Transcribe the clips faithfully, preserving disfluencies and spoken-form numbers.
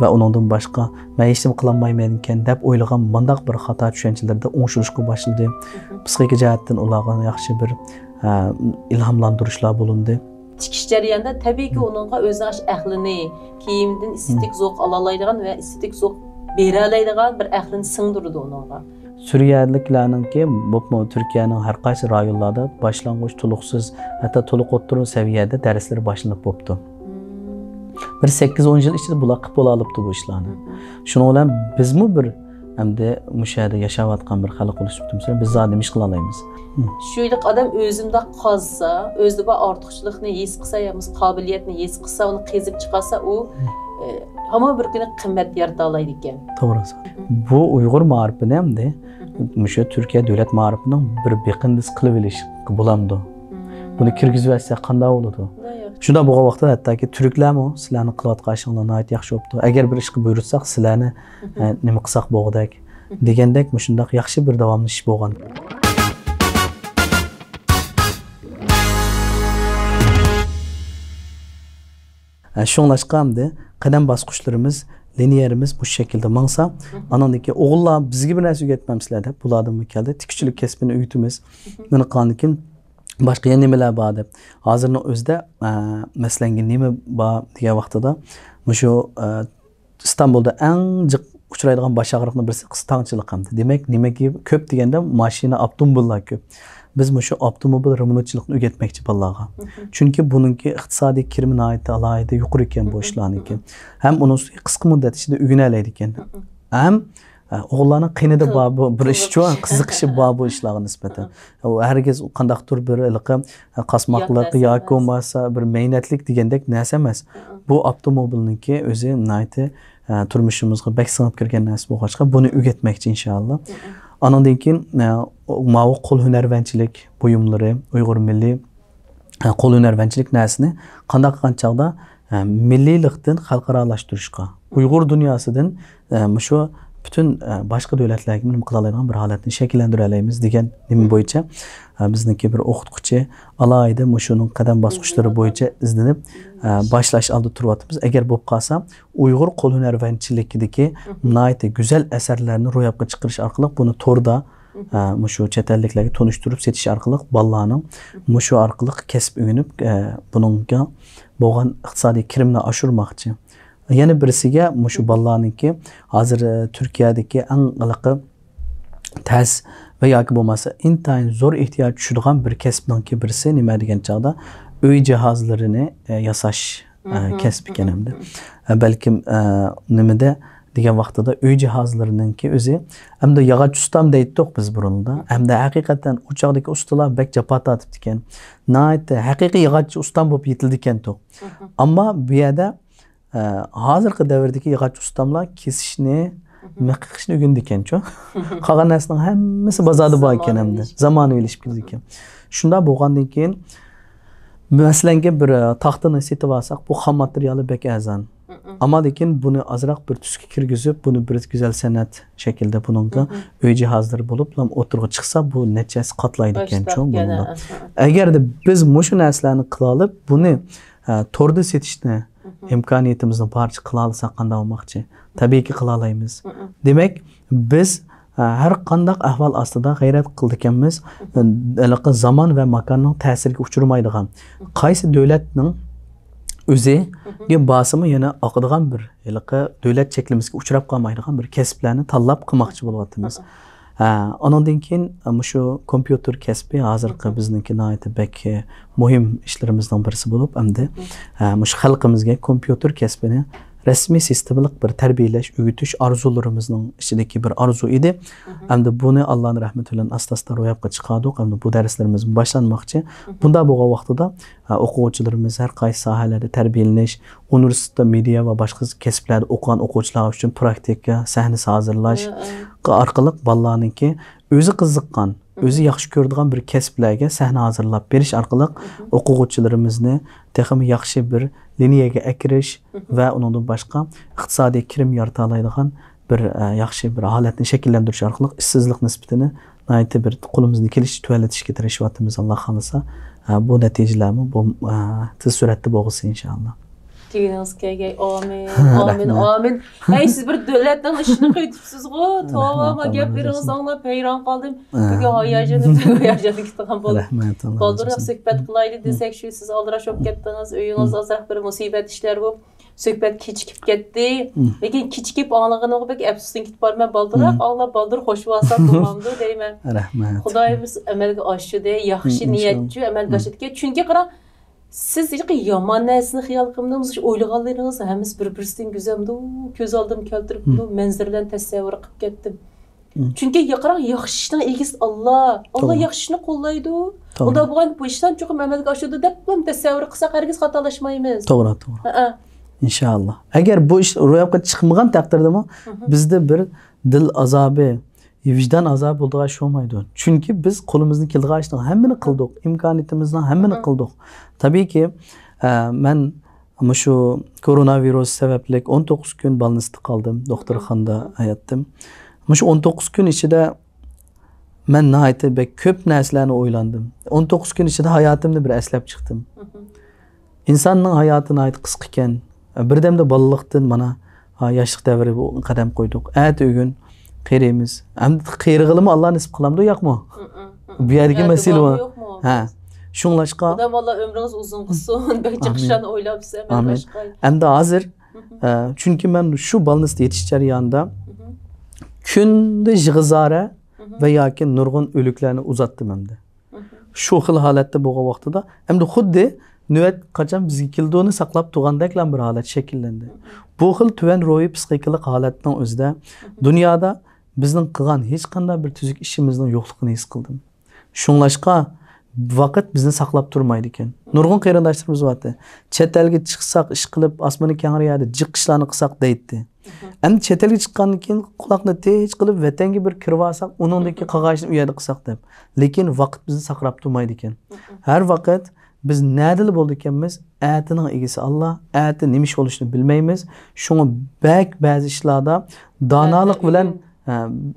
ۋە ئۇنىڭدىن باشقا مەن ھېچنېمە قىلالمايمەنكەن دەپ ئويلىغان مۇنداق بىر خاتا چۈشەنچىلىرىدە ئوڭشىلىشقا باشلىدى. پسىخىكا جەھەتتىن ئۇلارغا ياخشى بىر، ئە، ئىلھاملاندۇرۇشلار بولۇندى. تىكىش جەريانىدا تەبىئىيكى ئۇنىڭغا ئۆزىنىڭ ئاشۇ ئەقلىنى، كىيىمدىن ئېستېتىك زوق ئالالايدىغان ۋە ئېستېتىك زوق بېرەلەيدىغان بىر ئەقلىنى سىڭدۈرىدۇ ئۇنىڭغا. سۈرىيەلىكلەرنىڭكى، بولۇپمۇ تۈركىيەنىڭ ھەر قايسى رايونلاردا باشلانغۇچ، تولۇقسىز، ھەتتا تولۇق ئوتتۇرا سەۋىيەدە دەرسلىرى باشلىنىپ بوپتۇ. بىر سەككىز ئون يىل ئىچىدە بۇلار قىلىپ بولاپتۇ بۇ ئىشلارنى. شۇنىڭ بىلەن بىزمۇ بىر ئەمدى مۇشۇ يەردە ياشاۋاتقان بىر خەلق بولۇش سۈپىتىمىز بىلەن بىز زادى نېمە ئىش قىلالايمىز؟ شۇ يىللىق ئادەم ئۆزىمۇنداق قازسا، ئۆزىدە بار ئارتۇقچىلىقنى ھېس قىلسا يا بولمىسا قابىلىيەتنى ھېس قىلسا، ئۇنى قېزىپ چىقارسا، ئۇ، ئە، ھامان بىر كۈنى قىممەت يارىتالايدىكەن. توغرا. بۇ ئۇيغۇر مائارىپىنى ئەمدى مۇشۇ تۈركىيە دۆلەت مائارىپىنىڭ بىر بېقىندىسى قىلىۋېلىشقا بولامدۇ؟ بۇنى كىرگۈزۈۋەتسەك قانداق بولىدۇ؟ شۇنداق بولغان ۋاقىتتا ھەتتاكى تۈركلەرمۇ سىلەرنىڭ قىلىۋاتقان ئىشىڭلار ناھايىتى ياخشى بوپتۇ. ئەگەر بىر ئىشقا بۇيرۇتساق سىلەرنى، ئە، نېمە قىلساق بولغۇدەك دېگەندەك مۇشۇنداق ياخشى بىر داۋاملىشىش بولغان. ئە، شۇڭلاشقا ئەمدى قەدەم باسقۇچلىرىمىز، لىنىيەلىرىمىز مۇشۇ شەكىلدە ماڭسا، ئانىڭدىن كېيىن ئوغۇللار بىزگە بىر نەرسە ئۆگەتمەمسىلەر دەپ، بۇلاردىنمۇ كەلدى. تىككۈچىلىك كەسپىنى ئۆگىتىمىز. مانا قالغاندىن كېيىن باشقا يەنە نېمىلەر بار دەپ. ھازىرنىڭ ئۆزىدە، ئە، مەسىلەنگە نېمە بار دېگەن ۋاقتىدا، مۇشۇ، ئە، ئىستانبۇلدا ئەڭ جىق ئۇچرايدىغان باش ئاغرىقنىڭ بىرسى قىستاڭچىلىق ئەمدى. دېمەك، نېمە گەپ كۆپ دېگەندە، ماشىنا، ئاپتوموبىللار كۆپ. بىز مۇشۇ ئاپتوموبىل رېمونتچىلىقنى ئۆگەتمەكچى بالىلارغا. چۈنكى بۇنىڭكى ئىقتىسادىي كىرىمى ناھايىتى ئالاھىدە يۇقىرى ئىكەن بۇ ئىشلارنىڭكى. ھەم ئۇنىڭ ئۈستىگە قىسقا مۇددەت ئىچىدە ئۆگىنەلەيدىكەن. ھەم، ئە، ئوغۇللارنىڭ قېنىدا بار بۇ بىر ئىشچۇ، قىزىقىشى بار بۇ ئىشلارغا نىسبەتەن. ئۇ ھەرگىز قانداقتۇر بىر ھېلىقى، ئە، قاسماقلىق ياكى بولمىسا بىر مەينەتلىك دېگەندەك نەرسە ئەمەس. بۇ ئاپتوموبىلنىڭكى ئۆزى ناھايىتى، ئە، تۇرمۇشىمىزغا بەك سىڭىپ كىرگەن نەرسە بولغاچقا، بۇنى ئۆگەتمەكچى ئىنشائاللا. ئانىڭدىن كېيىن، ئە، ماۋۇ قول ھۈنەرۋەنچىلىك بۇيۇملىرى، ئۇيغۇر مىللىي، ئە، قول ھۈنەرۋەنچىلىك نەرسىنى قانداق قىلغان چاغدا، ئە، مىللىيلىقتىن خەلقئارالاشتۇرۇشقا، ئۇيغۇر دۇنياسىدىن، ئە، مۇشۇ پۈتۈن، ئە، باشقا دۆلەتلەرگىمۇ نېمە قىلالايدىغان بىر ھالەتنى شەكىللەندۈرەلەيمىز دېگەن نېمە بويىچە، ئە، بىزنىڭكى بىر ئوقۇتقۇچى ئالاھىدە مۇشۇنىڭ قەدەم باسقۇچلىرى بويىچە ئىزدىنىپ، ئە، باشلاش ئالدىدا تۇرۇۋاتىمىز. ئەگەر بولۇپ قالسا، ئۇيغۇر قول ھۈنەرۋەنچىلىكىدىكى ناھايىتى گۈزەل ئەسەرلەرنى روياپقا چىقىرىش ئارقىلىق بۇنى توردا، ئە، مۇشۇ چەت ئەللىكلەرگە تونۇشتۇرۇپ سېتىش ئارقىلىق بالىلارنىڭ مۇشۇ ئارقىلىق كەسىپ ئۆگىنىپ، ئە، بۇنىڭغا بولغان ئىقتىسادىي كىرىمنى ئاشۇرماقچى. يەنە بىرسىگە مۇشۇ بالىلارنىڭكى ھازىر، ئە، تۈركىيەدىكى ئەڭ ھېلىقى تەس ۋە ياكى بولماسا ئىنتايىن زور ئېھتىياج چۈشىدىغان بىر كەسىپنىڭكى بىرسى نېمە دېگەن چاغدا ئۆي جاھازلىرىنى، ئە، ياساش، ئە، كەسپى ئىكەن ئەمدى. ئە، بەلكىم، ئە، نېمىدە دېگەن ۋاقتىدا ئۆي جاھازلىرىنىڭكى ئۆزى ئەمدى ياغاچ ئۇستام دەيتتۇق بىز بۇرۇندا. ئەمدى ھەقىقەتەن ئۇ چاغدىكى ئۇستىلار بەك جاپا تارتىپتىكەن. ناھايىتى ھەقىقىي ياغاچ ئۇستام بولۇپ يېتىلىدىكەنتۇق. ئەمما بۇ يەردە ئە، ھازىرقى دەۋردىكى ياغاچ ئۇستاملار كېسىشنى، مىخ قېقىشنى ئۆگىنىدىكەنچۇ. قالغان نەرسىنىڭ ھەممىسى بازاردا بار ئىكەن ئەمدى. زامانىۋىلىشىپ كېتىدىكەن. شۇنداق بولغاندىن كېيىن، مەسىلەنگە بىر، ئە، تاختىنى سېتىۋالساق، بۇ خام ماتېرىيالى بەك ئەرزان. ئەمما لېكىن بۇنى ئازراق بىر تۈسكە كىرگۈزۈپ، بۇنى بىر گۈزەل سەنئەت شەكلىدە بۇنىڭغا ئۆي جاھازلىرى بولۇپلا ئوتتۇرىغا چىقسا، بۇ نەچچە ھەسسە قاتلايدىكەنچۇ بۇنىڭدا. ئەگەردە بىز مۇشۇ نەرسىلەرنى قىلالىپ، بۇنى، ئە، توردا سېتىشنى ئىمكانىيىتىمىزنىڭ بارىچە قىلالىساق قانداق بولماقچى؟ تەبىئىيكى قىلالايمىز. دېمەك، بىز، ئە، ھەر قانداق ئەھۋال ئاستىدا غەيرەت قىلىدىكەنمىز، ھېلىقى زامان ۋە ماكاننىڭ تەسىرىگە ئۇچرىمايدىغان، قايسى دۆلەتنىڭ ئۆزىگە بارسىمۇ يەنە ئاقىدىغان بىر ھېلىقى دۆلەت چەكلىمىسىگە ئۇچراپ قالمايدىغان بىر كەسىپلەرنى تاللاپ قىلماقچى بولۇۋاتىمىز. ھە، ئۇنىڭدىن كېيىن، مۇشۇ كومپيۇتېر كەسپى ھازىرقى بىزنىڭكى ناھايىتى بەك، ئە، مۇھىم ئىشلىرىمىزنىڭ بىرسى بولۇپ، ئەمدى، ئە، مۇشۇ خەلقىمىزگە كومپيۇتېر كەسپىنى رەسمىي سىستېمىلىق بىر تەربىيەلەش، ئۆگىتىش ئارزۇلىرىمىزنىڭ ئىچىدىكى بىر ئارزۇ ئىدى. ئەمدى بۇنى ئاللانىڭ رەھمىتى بىلەن ئاستا-ئاستا روياپقا چىقاردۇق. ئەمدى بۇ دەرسلىرىمىز باشلانماقچى. بۇنداق بولغان ۋاقتىدا، ئە، ئوقۇغۇچىلىرىمىز ھەر قايسى ساھەلەردە تەربىيەلىنىش، ئۇنىۋېرسىتېتتا مېدىيا ۋە باشقا كەسىپلەردە ئوقۇغان ئوقۇغۇچىلار ئۈچۈن پراكتىكا، سەھنە ھازىرلاش ئارقىلىق بالىلارنىڭكى ئۆزى قىزىققان، ئۆزى ياخشى كۆرىدىغان بىر كەسىپلەرگە سەھنە ھازىرلاپ بېرىش ئارقىلىق ئوقۇغۇچىلىرىمىزنى تېخىمۇ ياخشى بىر لىنىيەگە ئەكىرىش ۋە ئۇنىڭدىن باشقا ئىقتىسادىي كىرىم يارىتالايدىغان بىر، ئە، ياخشى بىر ھالەتنى شەكىللەندۈرۈش ئارقىلىق ئىشسىزلىق نىسبىتىنى ناھايىتى بىر قولىمىزدىن كېلىشىچە تۆۋەنلىتىشكە تىرىشىۋاتىمىز، ئاللا خالىسا. ئە، بۇ نەتىجىلەرمۇ بۇ، ئە، تېز سۈرئەتتە بولغۇسى، ئىنشائاللا. دېگىنىڭىز كەلگەي. ئامىن، ئامىن، رەھمەت. ئامىن. ھەي، سىز بىر دۆلەتنىڭ ئىشىنى قىلىۋېتىپسىزغۇ. توۋا، رەھمەت، ما گەپ ئاللا بېرىڭىز رازى ئاڭلاپ ھەيران قالدىم. ھە. بۈگۈن ھاياجانلىنىپ، ھاياجانلىنىپ كېتىدىغان بولدۇم. رەھمەت، ئاللا رازى بولسۇن. بالدۇرراق سۆھبەت قىلايلى دېسەك، شۇ سىز ئالدىراش بولۇپ كەتتىڭىز. ئۆيىڭىز ئازراق بىر مۇسىبەت ئىشلار بولۇپ، سۆھبەت كېچىكىپ كەتتى. لېكىن كېچىكىپ ئاڭلىغىنىمغا بەك ئەپسۇسلىنىپ كېتىپ بارىمەن. بالدۇرراق ئاڭلاپ، بالدۇر خوش بولسام بولمامدۇ دەيمەن. رەھمەت. خۇدايىمىز ئەمەلگە ئاشىدۇ، ياخشى نىيەتچۇ ئەمەلگە ئاشىدىكەن. چۈنكى قاراڭ، سىز ھېچقانداق يامان نەرسىنى خىيال قىلمىدىڭىز، ئويلىغانلىرىڭىز ھەممىسى بىر-بىرسىدىن گۈزەلمىدۇ، كۆز ئالدىمغا كەلتۈرۈپمۇ، مەنزىرىلەرنى تەسەۋۋۇر قىلىپ كەتتىم. چۈنكى قاراڭ، ياخشى ئىشنىڭ ئىگىسى ئاللا. ئاللا توغرا. ياخشى ئىشنى قوللايدۇ. توغرا. ئۇنداق بولغان بۇ ئىشلار چوقۇم ئەمەلگە ئاشىدۇ دەپلا تەسەۋۋۇر قىلساق، ھەرگىز خاتالاشمايمىز. توغرا، توغرا. ھەئە. ئىنشائاللا. ئەگەر بۇ ئىش روياپقا چىقمىغان تەقدىردىمۇ، بىزدە بىر دىل ئازابى، ۋىجدان ئازابى بولىدىغان ئىش بولمايدۇ. چۈنكى بىز قولىمىزدىن كېلىدىغان ئىشنىڭ ھەممىنى قىلدۇق، ئىمكانىيىتىمىزنىڭ ھەممىنى قىلدۇق. تەبىئىيكى، ئە، مەن مۇشۇ كورونا ۋىرۇس سەۋەبلىك ئون توققۇز كۈن بالنىستە قالدىم، دوختۇرخانىدا ياتتىم. مۇشۇ ئون توققۇز كۈن ئىچىدە مەن ناھايىتى بەك كۆپ نەرسىلەرنى ئويلاندىم. ئون توققۇز كۈن ئىچىدە ھاياتىمنى بىر ئەسلەپ چىقتىم. ئىنساننىڭ ھاياتى ناھايىتى قىسقىكەن. بىردەمدە بالىلىقتىن مانا، ھا، ياشلىق دەۋرى بۇ قەدەم قويدۇق. ئەتە-ئۆگۈن قېرىيمىز. ئەمدى قېرىغىلىمۇ ئاللا نېسىپ قىلامدۇ، يوقمۇ؟ بۇ يەردىكى مەسىلە بۇ. ھە. شۇڭلاشقا خۇدام ئاللا ئۆمرىڭىز ئۇزۇن قىلسۇن. بەك جىق ئىشلارنى ئويلاپسىز ئەمەلگە ئاشقاي. ئەمدى ھازىر، ئە، چۈنكى مەن شۇ بالنىستا يېتىش جەريانىدا كۈندە يىغا-زارە ۋە ياكى نۇرغۇن ئۆلۈكلەرنى ئۇزاتتىم ئەمدى. شۇ خىل ھالەتتە بولغان ۋاقتىدا، ئەمدى خۇددى نۆۋەت قاچان بىزگە كېلىدۇنى ساقلاپ تۇرغاندەكلا بىر ھالەت شەكىللەندى. بۇ خىل تۆۋەن روھىي پسىخىكىلىق ھالەتنىڭ ئۆزىدە دۇنيادا بىزنىڭ قىلغان ھېچقانداق بىر تۈزۈك ئىشىمىزنىڭ يوقلۇقىنى ھېس قىلدىم. شۇڭلاشقا ۋاقىت بىزنى ساقلاپ تۇرمايدىكەن. نۇرغۇن قېرىنداشلىرىمىز بارتى. چەت ئەلگە چىقساق، ئىش قىلىپ، ئاسمىنى كەڭرى يەردە جىق ئىشلارنى قىلساق دەيتتى. ئەمدى چەت ئەلگە چىققاندىن كېيىن قۇلاقنى تىنچ قىلىپ، ۋەتەنگە بىر كىرىۋالساق، ئۇنىڭدىن كېيىن قالغان ئىشنى ئۇ يەردە قىلساق دەپ. لېكىن ۋاقىت بىزنى ساقلاپ تۇرمايدىكەن. ھەر ۋاقىت بىز نەدىلا بولىدىكەنمىز، ئەتىنىڭ ئىگىسى ئاللا، ئەتە نېمە ئىش بولۇشىنى بىلمەيمىز. شۇڭا بەك بەزى ئىشلاردا دانالىق بىلەن، ھە،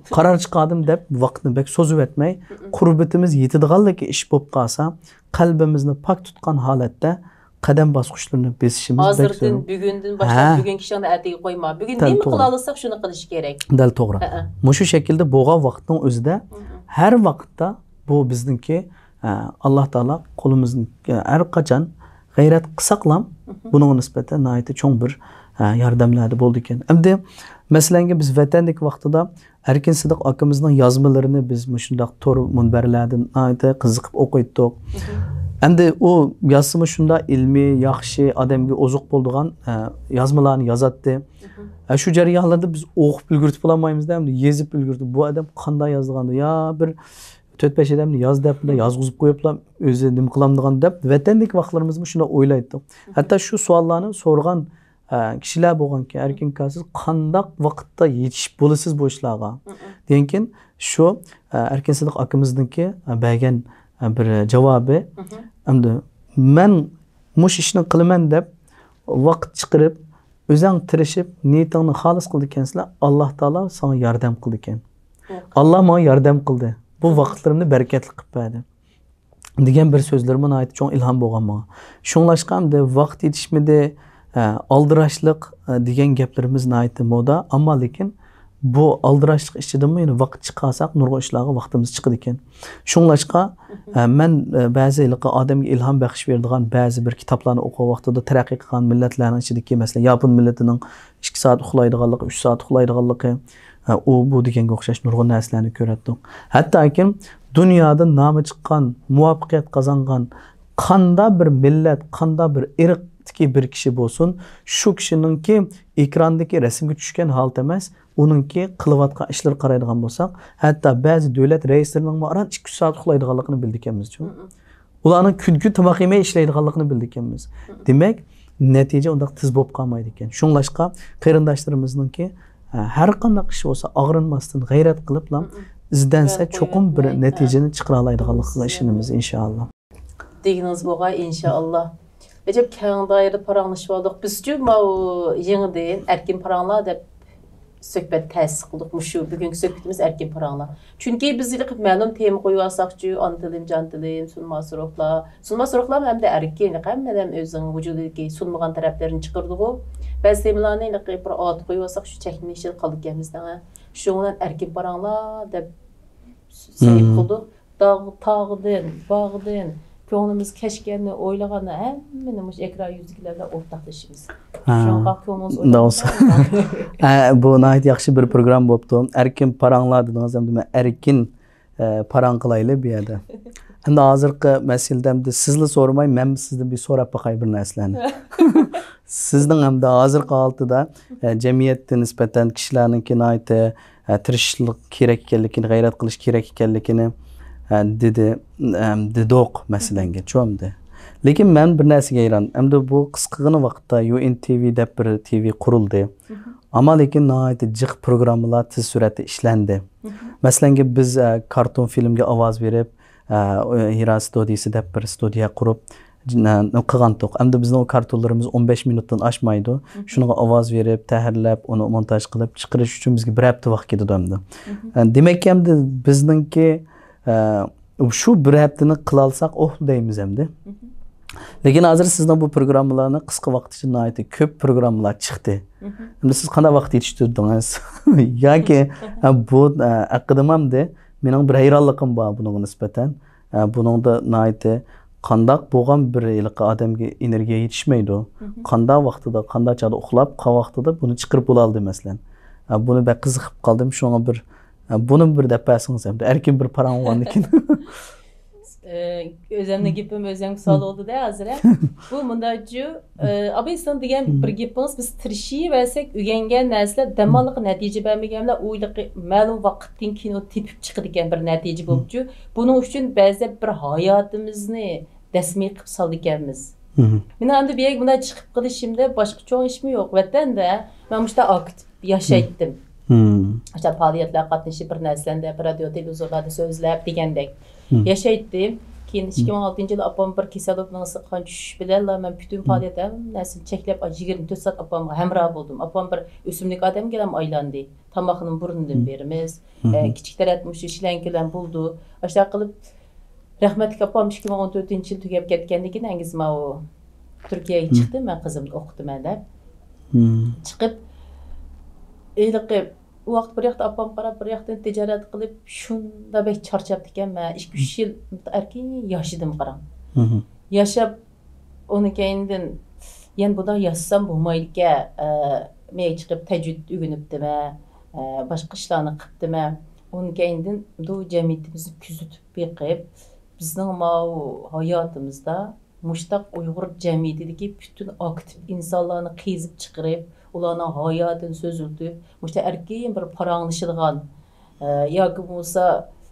قارار چىقاردىم دەپ ۋاقىتنى بەك سوزۇۋەتمەي، قۇربىتىمىز يېتىدىغانلىكى ئىش بولۇپ قالسا، قەلبىمىزنى پاك تۇتقان ھالەتتە قەدەم باسقۇچلىرىنى بېسىشىمىز بەك زۆرۈر. ھازىردىن، بۈگۈندىن باشلاپ، ھە. بۈگۈنكى ئىشىڭنى ئەتىگە قويما. بۈگۈن نېمە قىلالىساق، شۇنى قىلىش كېرەك. دەل توغرا. ھەئە. مۇشۇ شەكىلدە بولغان ۋاقىتنىڭ ئۆزىدە ھەر ۋاقىتتا بۇ بىزنىڭكى، ئە، ئاللا تائالا قولىمىزنى، ئە، ھەر قاچان غەيرەت قىلساقلام، بۇنىڭغا نىسبەتەن ناھايىتى چوڭ بىر، ئە، ياردەملەردە بولىدىكەن. ئەمدى، مەسىلەنگە، بىز ۋەتەندىكى ۋاقتىدا ئەركىن سىدىق ئاكىمىزنىڭ يازمىلىرىنى بىز مۇشۇنداق تور مۇنبەرلەردىن ناھايىتى قىزىقىپ ئوقۇيتتۇق. ئەمدى ئۇ يازسىمۇ شۇنداق ئىلمىي، ياخشى، ئادەمگە ئوزۇق بولىدىغان، ئە، يازمىلارنى يازاتتى. ئە، شۇ جەريانلاردا بىز ئوقۇپ ئۈلگۈرتۈپ بولالمايمىز-دە، ئەمدى يېزىپ ئۈلگۈرتۈپ، بۇ ئادەم قانداق يازىدىغاندۇ، يا بىر تۆت-بەش ئادەمنى ياز دەپ، بۇنداق يازغۇزۇپ قويۇپلا ئۆزى نېمە قىلامدىغان دەپ، ۋەتەندىكى ۋاقىتلىرىمىزمۇ شۇنداق ئويلايتتۇق. ھەتتا شۇ سوئاللارنى سورىغان، ئە، كىشىلەر بولغانكەن، ئەركىن ئاكا، سىز قانداق ۋاقىتتا يېتىشىپ بولىسىز بۇ ئىشلارغا؟ دېگەنكىن شۇ، ئە، ئەركىن سىدىق ئاكىمىزنىڭكى، ئە، بەرگەن، ئە، بىر جاۋابى، ئەمدى مەن مۇشۇ ئىشنى قىلىمەن دەپ ۋاقىت چىقىرىپ، ئۆزەڭ تىرىشىپ، نىيىتىڭنى خالىس قىلىدىكەنسىلەر، ئاللا تائالا ساڭا ياردەم قىلىدىكەن. ئاللا ماڭا ياردەم قىلدى. بۇ ۋاقىتلىرىمنى بەرىكەتلىك قىلىپ بەردى. دېگەن بىر سۆزلىرىمۇ ناھايىتى چوڭ ئىلھام بولغان ماڭا. شۇڭلاشقا ئەمدى ۋاقىت يېتىشمىدى، ئە، ئالدىراشلىق، ئە، دېگەن گەپلىرىمىز ناھايىتى مودا. ئەمما لېكىن بۇ ئالدىراشلىق ئىچىدىمۇ يەنە ۋاقىت چىقارساق، نۇرغۇن ئىشلارغا ۋاقتىمىز چىقىدىكەن. شۇڭلاشقا، ئە، مەن، ئە، بەزى ھېلىقى ئادەمگە ئىلھام بەخش بېرىدىغان بەزى بىر كىتابلارنى ئوقۇغان ۋاقتىدا، تەرەققىي قىلغان مىللەتلەرنىڭ ئىچىدىكى، مەسىلەن، ياپون مىللىتىنىڭ ئىككى سائەت ئۇخلايدىغانلىقى، ئۈچ سائەت ئۇخلايدىغانلىقى، ئە، ئۇ، بۇ دېگەنگە ئوخشاش نۇرغۇن نەرسىلەرنى كۆرەتتۇق. ھەتتاكى دۇنيادا نامى چىققان مۇۋەپپەقىيەت قازانغان قانداق بىر مىللەت، قانداق بىر ئىرقتىكى بىر كىشى بولسۇن، شۇ كىشىنىڭكى ئېكراندىكى رەسىمگە چۈشكەن ھالىتى ئەمەس، ئۇنىڭكى قىلىۋاتقان ئىشلىرىغا قارايدىغان بولساق، ھەتتا بەزى دۆلەت رەئىسلىرىنىڭمۇ ئاران ئىككى، ئۈچ سائەت ئۇخلايدىغانلىقىنى بىلىدىكەنمىزچۇ. ئۇلارنىڭ كۈنگە تاماق يېمەي ئىشلەيدىغانلىقىنى بىلىدىكەنمىز. دېمەك، نەتىجە ئۇنداق تېز بولۇپ قالمايدىكەن. شۇڭلاشقا قېرىنداشلىرىمىزنىڭكى، ھە، ھەر قانداق ئىش بولسا ئاغرىنماستىن، غەيرەت قىلىپلا ئىزدەنسە، چوقۇم بىر نەتىجىنى چىقىرالايدىغانلىقىغا ئىشىنىمىز، ئىنشائاللا. دېگىنىڭىز بولغاي، ئىنشائاللا. ئەجەب كەڭ دائىرىدە پاراڭلىشىۋالدۇق. بىزچۇ ماۋۇ يېڭىدىن ئەركىن پاراڭلار دەپ سۆھبەت تەسىس قىلدۇق. مۇشۇ بۈگۈنكى سۆھبىتىمىز ئەركىن پاراڭلار. چۈنكى بىز ھېلىقى مەلۇم تېما قويۇۋالساقچۇ، ئانا تىلىم، جان تىلىم، سۇنماس روھلار. سۇنماس روھلارمۇ ھەمدە ئەركىن، ھەممە ئادەم ئۆزىنىڭ ۋۇجۇدىدىكى سۇنمىغان تەرەپلىرىنى چىقىرىدىغۇ. بەزى تېمىلارنى ھېلىقى بىر ئات قويۇۋالساق، شۇ چەكلىمە ئىچىدە قالىدىكەنمىز دەڭە. شۇنىڭ بىلەن ئەركىن پاراڭلار دەپ سەھىپە قىلدۇق. داغ-، تاغدىن، باغدىن، كۆڭلىمىز كەچكەننى، ئويلىغاننى ھەممىنى مۇشۇ ئېكران يۈزىدىكىلەر بىلەن ئورتاقلىشىمىز. ھە. شۇڭا كۆڭلىڭىز ئۇنداق بولسا. ھە، بۇ ناھايىتى ياخشى بىر پروگرامما بوپتۇ. ئەركىن پاراڭلار دېدىڭىز، ئەمدى مەن ئەركىن، ئە، پاراڭ قىلايلى بۇ يەردە. ئەمدى ھازىرقى مەسىلىدە ئەمدى سىزلا سورىماي، مەنمۇ سىزدىن بىر سوراپ باقاي بىر نەرسىلەرنى. سىزنىڭ ئەمدى ھازىرقى ھالىتىدە، ئە، جەمئىيەتتە نىسبەتەن كىشىلەرنىڭكى ناھايىتى، ئە، تىرىشچىلىق كېرەك ئىكەنلىكىنى، غەيرەت قىلىش كېرەك ئىكەنلىكىنى، ئە، دېدى، ئەم، دېدۇق مەسىلەنگە، چۈشەندى. لېكىن مەن بىر نەرسىگە ھەيران. ئەمدى بۇ قىسقىغىنە ۋاقىتتا يۇ ئېن تى ۋى دەپ بىر تى ۋى قۇرۇلدى. ئەمما لېكىن ناھايىتى جىق پروگراممىلار تېز سۈرئەتتە ئىشلەندى. مەسىلەنگە بىز، ئە، كارتون فىلىمگە ئاۋاز بېرىپ، ئە، ھىرا ستۇدىيىسى دەپ بىر ستۇدىيە قۇرۇپ، ج-، نە-، قىلغانتۇق. ئەمدى بىزنىڭ ئۇ كارتونلىرىمىز ئون بەش مىنۇتتىن ئاشمايدۇ. شۇنىڭغا ئاۋاز بېرىپ، تەھرىرلەپ، ئۇنى مونتاژ قىلىپ چىقىرىش ئۈچۈن بىزگە بىر ھەپتە ۋاقىت كېتىدۇ ئەمدى. ئە، دېمەككى، ئەمدى بىزنىڭكى، ئە، شۇ بىر ھەپتىنى قىلالساق، ئوھ دەيمىز ئەمدى. لېكىن ھازىر سىزنىڭ بۇ پروگراممىلارنى قىسقا ۋاقىت ئىچىدە ناھايىتى كۆپ پروگراممىلار چىقتى. ئەمدى سىز قانداق ۋاقىت يېتىشتۈردىڭىز؟ ياكى، ئە، بۇ، ئە، ھەققىدىمۇ ئەمدى مېنىڭ بىر ھەيرانلىقىم بار بۇنىڭغا نىسبەتەن. ئە، بۇنىڭدا ناھايىتى قانداق بولغان بىر ھېلىقى ئادەمگە ئېنېرگىيە يېتىشمەيدۇ. قانداق ۋاقتىدا، قانداق چاغدا ئۇخلاپ، قانداق ۋاقتىدا بۇنى چىقىرىپ بولالىدى، مەسىلەن. ئە، بۇنى بەك قىزىقىپ قالدىم. شۇڭا بىر، ئە، بۇنىمۇ بىر دەپ بەرسىڭىز ئەمدى. ئەركىن بىر پاراڭ بولغاندىن كېيىن. ئۆزۈمنىڭ گېپىم ئۆزۈمگە سوئال بولدى-دە ھازىر. بۇ مۇنداقچۇ، ئاباي، سىزنىڭ دېگەن بىر گېپىڭىز، بىز تىرىشىۋەرسەك ئۆگەنگەن نەرسىلەر دەماللىققا نەتىجە بەرمىگەنلەر ئۇ مەلۇم ۋاقىتتىن كېيىن ئۇ تېپىپ چىقىدىكەن بىر نەتىجە بولۇپچۇ. بۇنىڭ ئۈچۈن بەزىدە بىر ھاياتىمىزنى دەسمىي قىلىپ سالىدىكەنمىز. مېنىڭ ئەمدى بۇ يەرگە مۇنداق چىقىپ قېلىشىمدا باشقا چوڭ ئىشمۇ يوق. ۋەتەندە مەن مۇشۇنداق ئاكتىپ ياشايتتىم. مۇشۇنداق پائالىيەتلەرگە قاتنىشىپ، بىر نەرسىلەرنى دەپ، رادىيو، تېلېۋىزورلاردا سۆزلەپ دېگەندەك ياشايتتىم. كېيىن ئىككى مىڭ ئالتىنچى يىلى ئاپام بىر كېسەل بولۇپ مېڭىسىغا قان چۈشۈش بىلەنلا مەن پۈتۈن پائالىيەت ھەممە نەرسىنى چەكلەپ، يىگىرمە تۆت سائەت ئاپامغا ھەمراھ بولدۇم. ئاپام بىر ئۆسۈملۈك ئادەمگە ئايلاندى. تاماقنى بۇرنىدىن بېرىمىز. ئە، كىچىك تەرەت مۇشۇ شىلەڭكىلەن بولىدۇ. ئاشۇنداق قىلىپ، رەھمەتلىك ئاپام ئىككى مىڭ ئون تۆتىنچى يىل تۈگەپ كەتكەندىن كېيىن، ئەنگىز ماۋۇ تۈركىيەگە چىقتىم، مەن قىزىمنى ئوقۇتىمەن دەپ. چىقىپ، ھېلىقى، ئۇ ۋاقىت بىر ياقتا ئاپام قاراپ، بىر ياقتىن تىجارەت قىلىپ، شۇنداق بەك چارچاپتىكەن، مەن ئىككى، ئۈچ يىل ئەركىن ياشىدىم، قاراڭ. ياشاپ، ئۇنىڭ كەينىدىن يەنە بۇنداق ياشىسام بولمايدىكەن، ئە، مەن چىقىپ تەجۋىد ئۆگىنىپتىمەن، ئە، باشقا ئىشلارنى قىپتىمەن. ئۇنىڭ كەينىدىن بۇ جەمئىيىتىمىزنى كۆزىتىپ بېقىپ، بىزنىڭ ماۋۇ ھاياتىمىزدا مۇشتاق ئۇيغۇر جەمئىيىتىدىكى پۈتۈن ئاكتىپ ئىنسانلارنى قېزىپ چىقىرىپ، ئۇلارنىڭ ھاياتىنى سۆزلىتىپ، مۇشتاق ئەركىن بىر پاراڭلىشىدىغان، ئە، ياكى بولمىسا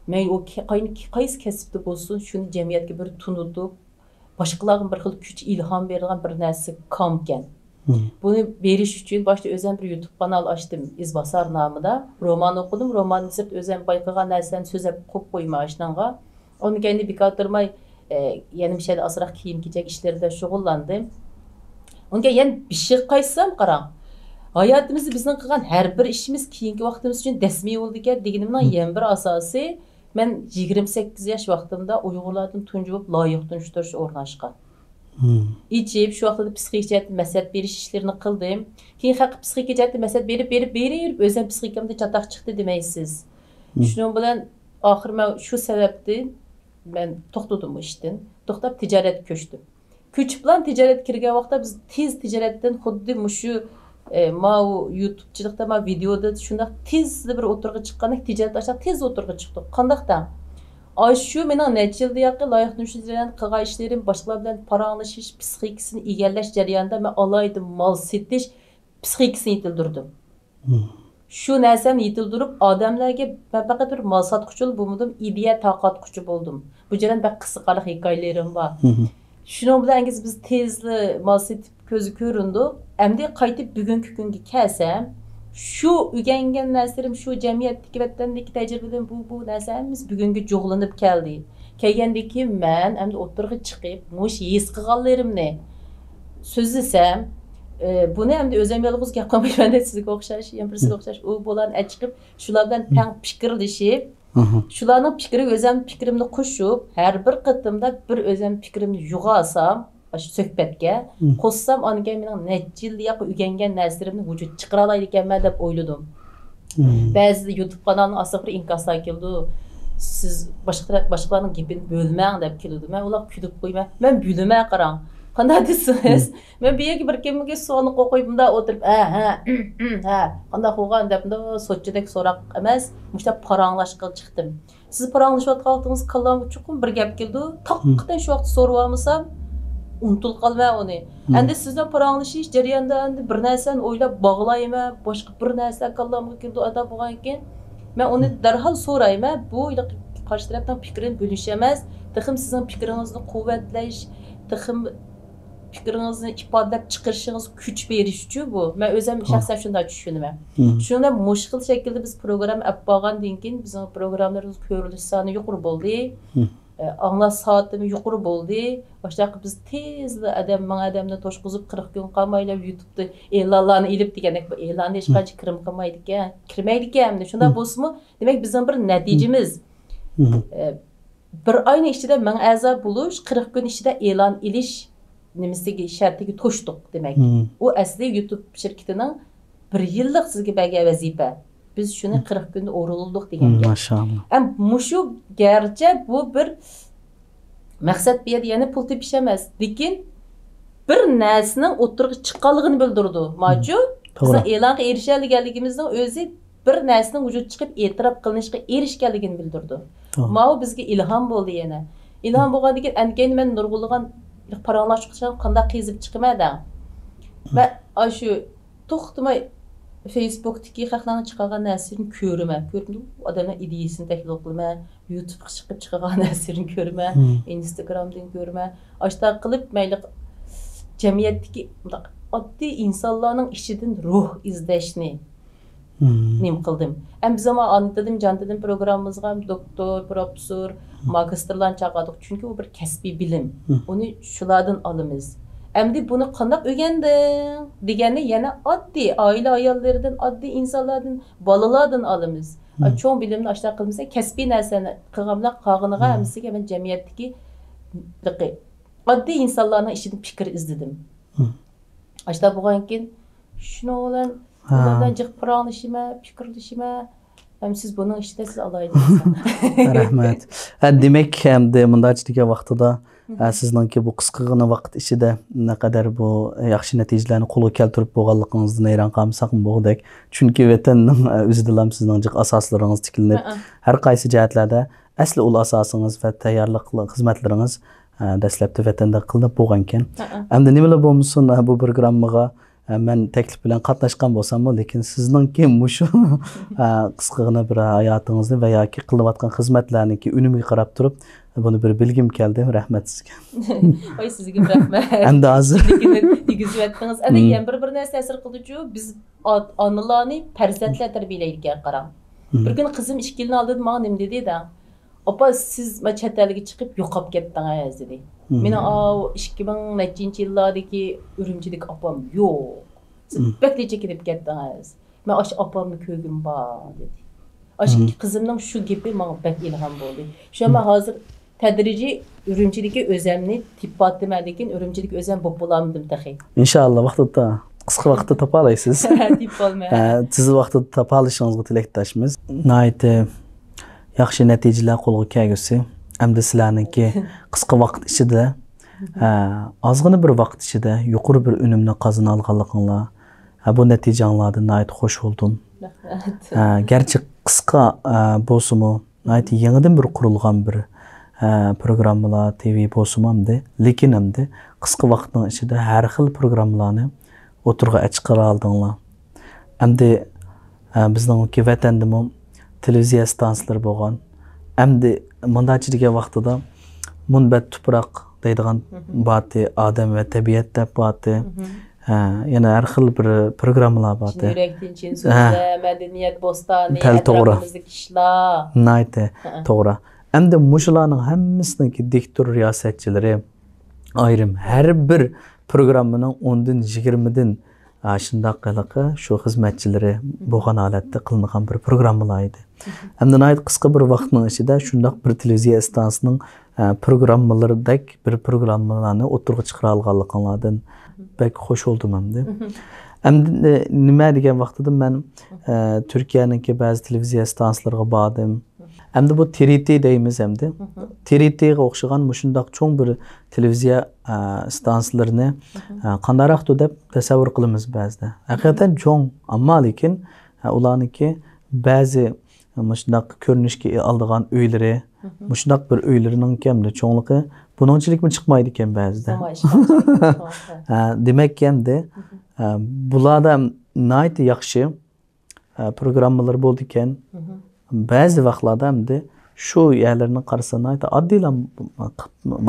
مەيلى ئۇ كە-، قاينى-، قايسى كەسىپتە بولسۇن، شۇنى جەمئىيەتكە بىر تونۇتۇپ، باشقىلارغا بىر خىل كۈچ، ئىلھام بېرىدىغان بىر نەرسە كامكەن. بۇنى بېرىش ئۈچۈن باشتا ئۆزۈم بىر يۇتۇب قانال ئاچتىم، ئىزباسار نامىدا. رومان ئوقۇدۇم، روماندىن سىرت ئۆزۈم بايقىغان نەرسىلەرنى سۆزلەپ قويۇپ قويما ئاشۇنىڭغا. ئۇنىڭ كەينىدىن بىكار تۇرماي، ئە، يەنە مۇشۇ يەردە ئازراق كىيىم-كېچەك ئىشلىرى بىلەن شۇغۇللاندىم. ئۇنىڭ كەينىدىن يەنە بېشىغا قايتسام، قاراڭ، ھاياتىمىزدا بىزنىڭ قىلغان ھەر بىر ئىشىمىز كېيىنكى ۋاقتىمىز ئۈچۈن دەسمىي بولىدىكەن دېگىنىمنىڭ يەنە بىر ئاساسى، مەن يىگىرمە سەككىز ياش ۋاقتىمدا ئۇيغۇرلاردىن تۇنجى بولۇپ لايىھە تونۇشتۇرۇش ئورۇن ئاچقان. ئېچىپ، شۇ ۋاقتىدا پسىخىك جەھەتتىن مەسلىھەت بېرىش ئىشلىرىنى قىلدىم. كېيىن خەققە پسىخىكا جەھەتتىن مەسلىھەت بېرىپ، بېرىپ، بېرىپ، ئۆزۈم پسىخىكامدا چاتاق چىقتى دېمەيسىز. شۇنىڭ بىلەن ئاخىر مەن شۇ سەۋەبتىن مەن توختىدىم بۇ ئىشتىن. توختاپ تىجارەتكە كۆچتۈم. كۆچۈپلا تىجارەتكە كىرگەن ۋاقىتتا بىز تېز تىجارەتتىن خۇددى مۇشۇ، ئە، ماۋۇ يۇتۇبچىلىقتا، ماۋۇ ۋىدېئودا شۇنداق تېزلا بىر ئوتتۇرىغا چىققاندەك تىجارەت ئاشۇنداق تېز ئوتتۇرىغا چىقتۇق. قانداقتا؟ ئاشۇ مېنىڭ نەچچە يىلدىن ياقى لايىھە تونۇشتۇرۇش جەريانىدا قىلغان ئىشلىرىم، باشقىلار بىلەن پاراڭلىشىش پسىخىكىسىنى ئىگىلەش جەريانىدا مەن ئالايىتە مال سېتىش پسىخىكىسىنى يېتىلدۈردۈم. شۇ نەرسەمنى يېتىلدۈرۈپ، ئادەملەرگە مەن پەقەت بىر مال ساتقۇچىلا بولمىدىم، ئىدىيە تارقاتقۇچى بولدۇم. بۇ جەريان بەك قىزىقارلىق ھېكايىلىرىم بار. شۇنىڭ بىلەن ئەنگىز بىز تېزلا مال سېتىپ كۆزگە كۆرۈندۇق. ئەمدى قايتىپ بۈگۈنكى كۈنگە كەلسەم، شۇ ئۆگەنگەن نەرسىلىرىم، شۇ جەمئىيەتتىكى، ۋەتەندىكى تەجرىبىلىرىم، بۇ، بۇ نەرسە ھەممىسى بۈگۈنگە جۇغلىنىپ كەلدى. كەلگەندىن كېيىن مەن ئەمدى ئوتتۇرىغا چىقىپ، مۇشۇ ھېس قىلغانلىرىمنى سۆزلىسەم، ئى، بۇنى ئەمدى ئۆزۈم يالغۇز گەپ قىلمايمەن، سىزگە ئوخشاش، يەنە بىرسىگە ئوخشاش، ئۇ بۇلارنى ئەچىقىپ، شۇلار بىلەن تەڭ پىكىرلىشىپ، شۇلارنىڭ پىكرىگە ئۆزۈم پىكرىمنى قوشۇپ، ھەر بىر قېتىمدا بىر ئۆزۈم پىكرىمنى يوغالسام، ئاشۇ سۆھبەتكە قوشسام، ئانىكەن مېنىڭ نەچچە يىل ياقى ئۆگەنگەن نەرسىلىرىمنى ۋۇجۇدقا چىقىرالايدىكەنمەن دەپ ئويلىدىم. بەزىدە يۇتۇب قانالىنىڭ ئاستىغا بىر ئىنكاسلار كېلىدۇ. سىز باشقا تەرەپ، باشقىلارنىڭ گېپىنى بۆلمەڭ دەپ كېلىدۇ. مەن ئۇلارغا كۈلۈپ قويىمەن. مەن بۆلىمەن، قاراڭ. قانداق دېسىڭىز، مەن بۇ يەرگە بىر كىمگە سوئالنى قويۇپ، مۇنداق ئولتۇرۇپ، ھە، ھە، ھە، قانداق بولغان دەپ، مۇنداق سوتچىدەك سوراق ئەمەس، مۇشۇنداق پاراڭلاشقىلى چىقتىم. سىز پاراڭلىشىۋاتقان ۋاقتىڭىزدا كاللامغا چوقۇم بىر گەپ كېلىدۇ. تاققىتىن شۇ ۋاقىتتا سورىۋالمىسام، ئۇنتۇلۇپ قالىمەن ئۇنى. ئەمدى سىز بىلەن پاراڭلىشىش جەريانىدا ئەمدى بىر نەرسىنى ئويلاپ باغلايمەن، باشقا بىر نەرسە كاللامغا كېلىدۇ، ئاتا بولغانكىن. مەن ئۇنى دەرھال سورايمەن، بۇ قارشى تەرەپنىڭ پىكرىنى بۆلۈش ئەمەس، تېخىمۇ سىزنىڭ پىكرىڭىزنى قۇۋۋەتلەش، تېخىمۇ پىكرىڭىزنى ئىپادىلەپ چىقىرىشىڭىزغا كۈچ بېرىشچۇ بۇ. مەن ئۆزۈم شەخسەن شۇنداق چۈشىنىمەن. شۇنىڭ بىلەن مۇشۇ خىل شەكىلدە بىز پروگرامما ئەپ بارغاندىن كېيىن بىزنىڭ پروگراممىلىرىمىز كۆرۈلۈش سانى يۇقىرى بولدى. ئە، ئاڭلاش سائىتىمۇ يۇقىرى بولدى. باشتاقى بىز تېزلا ئادەم، مىڭ ئادەمنى توشقۇزۇپ، قىرىق كۈن قالمايلا يۇتۇبتا ئېلانلارنى ئېلىپ دېگەندەك، بۇ ئېلاننى ھېچقانچە كىرىم قىلمايدىكەن، كىرمەيدىكەن. ئەمدى شۇنداق بولسىمۇ، دېمەك، بىزنىڭ بىر نەتىجىمىز. ئە، بىر ئاينىڭ ئىچىدە مىڭ ئەزا بولۇش، قىرىق كۈن ئىچىدە ئېلان ئېلىش نېمىسىگە، شەرتىگە توشتۇق دېمەك. ئۇ ئەسلى يۇتۇب شىركىتىنىڭ بىر يىللىق سىزگە بەرگەن ۋەزىپە. بىز شۇنى قىرىق كۈندە ئورۇنلىدۇق دېگەن گەپ. ماشائاللا. ئەم، مۇشۇ گەرچە بۇ بىر مەقسەت، بۇ يەردە يەنە پۇل تېپىش ئەمەس، لېكىن بىر نەرسىنىڭ ئوتتۇرىغا چىققانلىقىنى بىلدۈرىدۇ. ماچۇ، بىزنىڭ ئېلانغا ئېرىشەلىگەنلىكىمىزنىڭ ئۆزى بىر نەرسىنىڭ ۋۇجۇدقا چىقىپ ئېتىراپ قىلىنىشقا ئېرىشكەنلىكىنى بىلدۈرىدۇ. ماۋۇ بىزگە ئىلھام بولدى يەنە. ئىلھام بولغاندىن كېيىن، ئەنكەينى مەن نۇرغۇنلىغان پاراڭلاشقا قانداق قېزىپ چىقىمەن دەڭ. مەن ئاشۇ توختىماي فېيسبۇكتىكى خەقلەرنىڭ چىقارغان نەرسىلىرىنى كۆرىمەن. كۆرۈپ، ئادەمنىڭ ئىدىيىسىنى تەھلىل قىلىمەن. يۇتۇبقا چىقىپ چىقارغان نەرسىلىرىنى كۆرىمەن. ئىنستاگرامدىن كۆرىمەن. ئاشۇنداق قىلىپ، مەيلى جەمئىيەتتىكى مۇنداق ئاددىي ئىنسانلارنىڭ ئىچىدىن روھ ئىزدەشنى نېمە قىلدىم. ئەمدى بىز ئانا تىلىم، جان تىلىم پروگراممىمىزغا دوكتور، پروفېسسور، ماگىستىرلارنى چاقىردۇق. چۈنكى ئۇ بىر كەسپىي بىلىم. ئۇنى شۇلاردىن ئالىمىز. ئەمدى بۇنى قانداق ئۆگەندىڭ دېگەننى يەنە ئاددىي ئائىلە ئاياللىرىدىن، ئاددىي ئىنسانلاردىن، بالىلاردىن ئالىمىز. ئا، چوڭ بىلىمنى ئاشۇنداق قىلمىسا، كەسپىي نەرسىنى قىلغان بىلەن قالغىنىغا ھەممىسىگە مەن جەمئىيەتتىكى ئاددىي ئىنسانلارنىڭ ئىچىدىن پىكىر ئىزدىدىم. ئاشۇنداق بولغاندىن كېيىن شۇنىڭ بىلەن، ھە، ئۇلار بىلەن جىق پاراڭلىشىمەن، پىكىرلىشىمەن. ھەم سىز بۇنىڭ ئىچىدە سىز ئالاھىدە ئىنسان. رەھمەت. ھە، دېمەك، ئەمدى مۇنداچە دېگەن ۋاقتىدا، ھە، سىزنىڭكى بۇ قىسقىغىنا ۋاقىت ئىچىدە نەقەدەر بۇ ياخشى نەتىجىلەرنى قولغا كەلتۈرۈپ بولغانلىقىڭىزدىن ھەيران قالمىساقمۇ بولغۇدەك. چۈنكى ۋەتەننىڭ، ئە، ئۆزىدىلا سىزنىڭ جىق ئاساسلىرىڭىز تىكلىنىپ، ھە، ھە، ھەر قايسى جەھەتلەردە ئەسلى ئۇل ئاساسىڭىز ۋە تەييارلىق خىزمەتلىرىڭىز، ئە، دەسلەپتە ۋەتەندە قىلىنىپ بولغانىكەن. ھە، ھە. ئەمدى نېمىلا بولمىسۇن، ئە، بۇ پروگراممىغا ئە، مەن تەكلىپ بىلەن قاتناشقان بولساممۇ، لېكىن سىزنىڭكى مۇشۇ، ئە، قىسقىغىنا بىر ھاياتىڭىزنى ۋە ياكى قىلىۋاتقان خىزمەتلەرنىڭكى ئۈنۈمىگە قاراپ تۇرۇپ، بۇنى بىر بىلگۈم كەلدى. رەھمەت سىزگە. ئاي، سىزگىمۇ رەھمەت. ئەمدى ھازىر دېگۈزۈۋەتتىڭىز. ئەنە يەنە بىر، بىر نەرسە تەسىر قىلدىچۇ، بىز ئات-، ئانىلارنى پەرزەنتلەر تەربىيەلەيدىكەن، قاراڭ. بىر كۈنى قىزىم ئىككى يىلنىڭ ئالدىدا ماڭا نېمە دېدى دەڭ؟ ئاپا، سىز مانا چەت ئەلگە چىقىپ يوقاپ كەتتىڭىز، دېدى. مېنىڭ ئاۋۇ ئىككى مىڭ نەچچىنچى يىللاردىكى ئۈرۈمچىدىكى ئاپام يوق. سىز بەكلا چېكىنىپ كەتتىڭىز. مەن ئاشۇ ئاپامنى كۆرگۈم بار، دېدى. ئاشۇ قىزىمنىڭ شۇ گېپى ماڭا بەك ئىلھام بولدى. شۇڭا مەن ھازىر تەدرىجىي ئۈرۈمچىدىكى ئۆزەمنى تېپىۋاتىمەن، لېكىن ئۈرۈمچىدىكى ئۆزەم بولۇپ بولالمىدىم تېخى. ئىنشائاللا، ۋاقتىدا، قىسقا ۋاقىتتا تاپالايسىز. تېپىپ بولماي. ھە، تېز ۋاقتىدا تاپالىشىڭىزغا تىلەكداشمىز. ناھايىتى ياخشى نەتىجىلەر قولغا كەلگۈسى. ئەمدى سىلەرنىڭكى قىسقا ۋاقىت ئىچىدە، ئە، ئازغىنە بىر ۋاقىت ئىچىدە يۇقىرى بىر ئۈنۈمنى قازىنالىغانلىقىڭلار، ھە، بۇ نەتىجەڭلاردىن ناھايىتى خوش بولدۇم. رەھمەت. ئە، گەرچە قىسقا، ئە، بولسىمۇ، ناھايىتى يېڭىدىن بىر قۇرۇلغان بىر، ئە، پروگراممىلار، تىۋى بولسىمۇ ئەمدى، لېكىن ئەمدى قىسقا ۋاقىتنىڭ ئىچىدە ھەر خىل پروگراممىلارنى ئوتتۇرىغا چىقىرالدىڭلار. ئەمدى، ئە، بىزنىڭكى ۋەتەندىمۇ تېلېۋىزىيە ئىستانسىلىرى بولغان. ئەمدى مۇنداچە دېگەن ۋاقتىدا مۇنبەت تۇپراق دەيدىغان بارتى، ئادەم ۋە تەبىئەت دەپ بارتى. ھە، يەنە ھەر خىل بىر پروگراممىلار بارتى. چىن يۈرەكتىن چىن سۆزلە، مەدەنىيەت بوستانى، دەل توغرا. ئەتراپىمىزدىكى ئىشلار. ناھايىتى توغرا. ئەمدى مۇشۇلارنىڭ ھەممىسىنىڭكى دىكتور رىياسەتچىلىرى، ئايرىم ھەر بىر پروگراممىنىڭ ئوندىن، يىگىرمىدىن ئا، شۇنداق ھېلىقى شۇ خىزمەتچىلىرى بولغان ھالەتتە قىلىنغان بىر پروگراممىلار ئىدى. ئەمدى ناھايىتى قىسقا بىر ۋاقىتنىڭ ئىچىدە شۇنداق بىر تېلېۋىزىيە ئىستانسىسىنىڭ، ئە، پروگراممىلىرىدەك بىر پروگراممىلارنى ئوتتۇرىغا چىقىرالىغانلىقىڭلاردىن بەك خۇش بولدۇم ئەمدى. ئەمدى، ئە، نېمە دېگەن ۋاقتىدا مەن، ئە، تۈركىيەنىڭكى بەزى تېلېۋىزىيە ئىستانسىلىرىغا باردىم. ئەمدى بۇ تىرىتى دەيمىز ئەمدى. تىرىتىغا ئوخشىغان مۇشۇنداق چوڭ بىر تېلېۋىزىيە، ئە، ئىستانسىلىرىنى، ئە، قانداقراقتۇ دەپ تەسەۋۋۇر قىلىمىز بەزىدە. ھەقىقەتەن چوڭ، ئەمما لېكىن، ئە، ئۇلارنىڭكى بەزى مۇشۇنداق كۆرۈنۈشكە ئالىدىغان ئۆيلىرى، مۇشۇنداق بىر ئۆيلىرىنىڭكى ئەمدى چوڭلۇقى بۇنىڭچىلىكمۇ چىقمايدىكەن بەزىدە. ھە، دېمەككى ئەمدى، ئە، بۇلاردا ناھايىتى ياخشى، ئە، پروگراممىلىرى بولىدىكەن. بەزى ۋاقىتلاردا ئەمدى شۇ يەرلىرىنى قارىسا ناھايىتى ئاددىيلا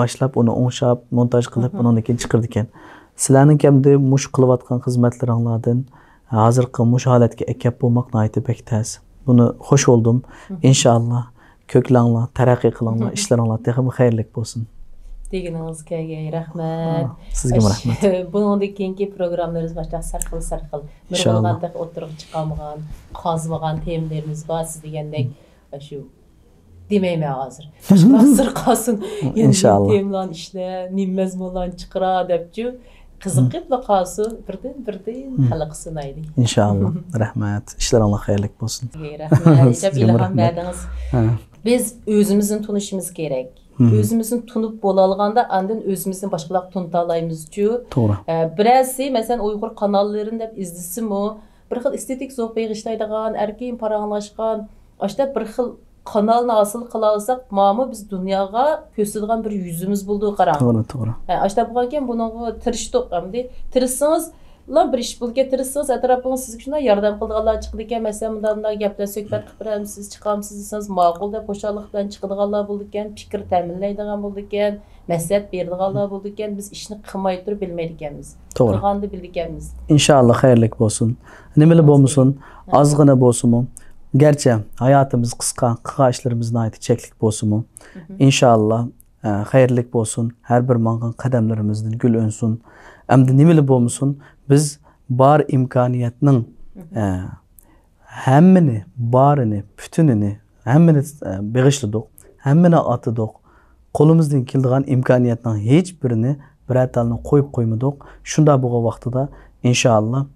باشلاپ، ئۇنى ئوڭشاپ، مونتاژ قىلىپ، ئۇنىڭدىن كېيىن چىقىرىدىكەن. سىلەرنىڭكى ئەمدى مۇشۇ قىلىۋاتقان خىزمەتلىرىڭلاردىن ھازىرقى مۇشۇ ھالەتكە ئەكەپ بولماق ناھايىتى بەك تەس. بۇنى خوش بولدۇم. ئىنشاللا كۆكلەڭلار، تەرەققىي قىلىڭلار، ئىشلىرىڭلار تېخىمۇ خەيرلىك بولسۇن. دېگىنىڭىزگە رەھمەت. سىزگىمۇ رەھمەت. بۇنىڭدىن كېيىنكى پروگراممىلىرىمىز باشقا سەرخىل، سەرخىل. نۇرغۇنلىغان تېخى ئوتتۇرىغا چىقالمىغان، قازمىغان تېمىلىرىمىز بار. سىز دېگەندەك، شۇ دېمەيمەن ھازىر. باشقىلار سىر قالسۇن. يەنە ئىنشاللا. نېمە تېمىلارنى ئىشلە، نېمە مەزمۇنلارنى چىقىرا دەپچۇ. قىزىقىپلا قالسۇن. بىردىن، بىردىن خەلق سىنايلى. ئىنشاللا. رەھمەت. ئىشلىرىڭلار خەيرلىك بولسۇن. رەھمەت. ئىلھام بەردىڭىز. بىز ئۆزىمىزنى تونۇشىمىز كېرەك. ئۆزىمىزنى تونۇپ بولالىغاندا، ئاندىن ئۆزىمىزنى باشقىلارغا تونۇتالايمىزچۇ. توغرا. ئە، بىرەرسى، مەسىلەن، ئۇيغۇر قاناللىرىنى دەپ ئىزدىسىمۇ، بىر خىل ئېستېتىك زوق بېغىشلايدىغان، ئەركىن پاراڭلاشقان، ئاشۇنداق بىر خىل قانالنى ھاسىل قىلالىساق، مانا بىز دۇنياغا كۆرسىتىدىغان بىر يۈزىمىز بولىدۇ، قاراڭ. توغرا، توغرا. ھە، ئاشۇنداق بولغانكەن، بۇنىڭغا تىرىشتۇق ئەمدى. تىرىشسىڭىزلا بىر ئىش بولىدىكەن، تىرىشسىڭىز ئەتراپىڭىز سىزگە شۇنداق ياردەم قىلىدىغانلار چىقىدىكەن، مەسىلەن، مۇنداق، مۇنداق گەپ بىلەن سۆھبەت قىلىپ بېرەمسىز، چىقامسىز دېسىڭىز، ماقۇل دەپ خۇشاللىق بىلەن چىقىدىغانلار بولىدىكەن، پىكىر تەمىنلەيدىغان بولىدىكەن. مەسلىھەت بېرىدىغانلار بولىدىكەن، بىز ئىشنى قىلماي تۇرۇپ بىلمەيدىكەنمىز. توغرا. قىلغاندا بىلىدىكەنمىز. ئىنشاللا خەيرلىك بولسۇن. نېمىلا بولمىسۇن، ھە. ئازغىنە بولسىمۇ، گەرچە ھاياتىمىز قىسقا، قىلغان ئىشلىرىمىز ناھايىتى چەكلىك بولسىمۇ، ئىنشاللا، ئە، خەيرلىك بولسۇن. ھەر بىر ماڭغان قەدەملىرىمىزدىن گۈل ئۈنسۇن. ئەمدى نېمىلا بولمىسۇن، بىز بار ئىمكانىيەتنىڭ، ئە، ھەممىنى، بارىنى، پۈتۈنىنى، ھەممىنى، ئە، بېغىشلىدۇق، ھەممىنى ئاتىدۇق. قولىمىزدىن كېلىدىغان ئىمكانىيەتنىڭ ھېچ بىرىنى، بىرەر تالنى قويۇپ قويمىدۇق. شۇنداق بولغان ۋاقتىدا، ئىنشائاللا،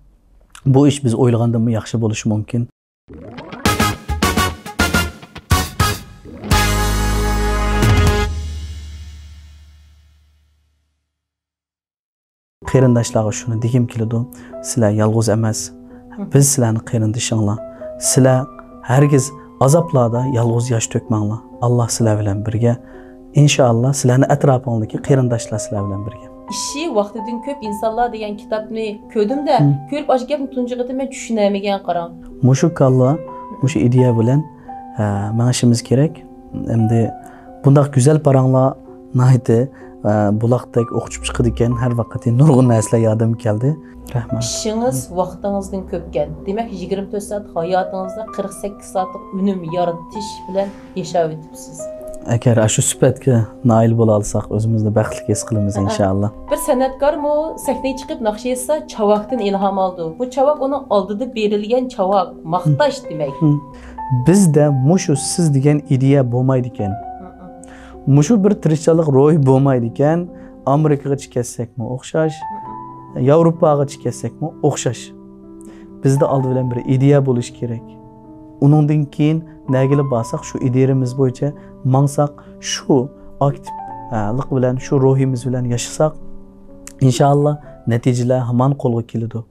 بۇ ئىش بىز ئويلىغاندىنمۇ ياخشى بولۇشى مۇمكىن. قېرىنداشلارغا شۇنى دېگۈم كېلىدۇ، سىلەر يالغۇز ئەمەس. بىز سىلەرنىڭ قېرىندىشىڭلار. سىلەر ھەرگىز ئازابلاردا يالغۇز ياش تۆكمەڭلار. ئاللا سىلەر بىلەن بىرگە. ئىنشائاللا، سىلەرنىڭ ئەتراپىڭدىكى قېرىنداشلار سىلەر بىلەن بىرگە. ئىشى ۋاقتىدىن كۆپ ئىنسانلار دېگەن كىتابنى كۆردۈم-دە، كۆرۈپ ئاشۇ گەپنى تۇنجى قېتىم مەن چۈشىنەلمىگەن، قاراڭ. مۇشۇ كاللا، مۇشۇ ئىدىيە بىلەن، ھە، مېڭىشىمىز كېرەك. ئەمدى بۇنداق گۈزەل پاراڭلار ناھايىتى، ھە، بۇلاقتەك ئوقۇچۇپ چىقىدىكەن. ھەر ۋاقىت نۇرغۇن نەرسىلەر يادىمغا كەلدى. رەھمەت. ئىشىڭىز ۋاقتىڭىزدىن كۆپكەن. دېمەك، يىگىرمە تۆت سائەت ھاياتىڭىزدا قىرىق سەككىز سائەتلىك ئۈنۈم يارىتىش بىلەن ياشاۋېتىپسىز. ئەگەر ئاشۇ سۈپەتكە نائىل بولالايساق، ئۆزىمىزنى بەختلىك ھېس قىلىمىز، ھەئە. ئىنشائاللا. بىر سەنئەتكارمۇ سەھنىگە چىقىپ ناخشا ئېيتسا، چاۋاكتىن ئىلھام ئالىدۇ. بۇ چاۋاك ئۇنىڭ ئالدىدا بېرىلگەن چاۋاك، ماختاش دېمەك. بىزدە مۇشۇ سىز دېگەن ئىدىيە بولمايدىكەن. مۇشۇ بىر تىرىشچانلىق روھى بولمايدىكەن، ئامېرىكىغىچە كەتسەكمۇ ئوخشاش، ياۋروپاغىچە كەتسەكمۇ ئوخشاش. بىزدە ئالدى بىلەن بىر ئىدىيە بولۇشى كېرەك. ئۇنىڭدىن كېيىن نەگىلا بارساق، شۇ ئىدىيەمىز بويىچە ماڭساق، شۇ ئاكتىپلىق بىلەن، شۇ روھىمىز بىلەن ياشىساق، ئىنشائاللا، نەتىجىلەر ھامان قولغا كېلىدۇ.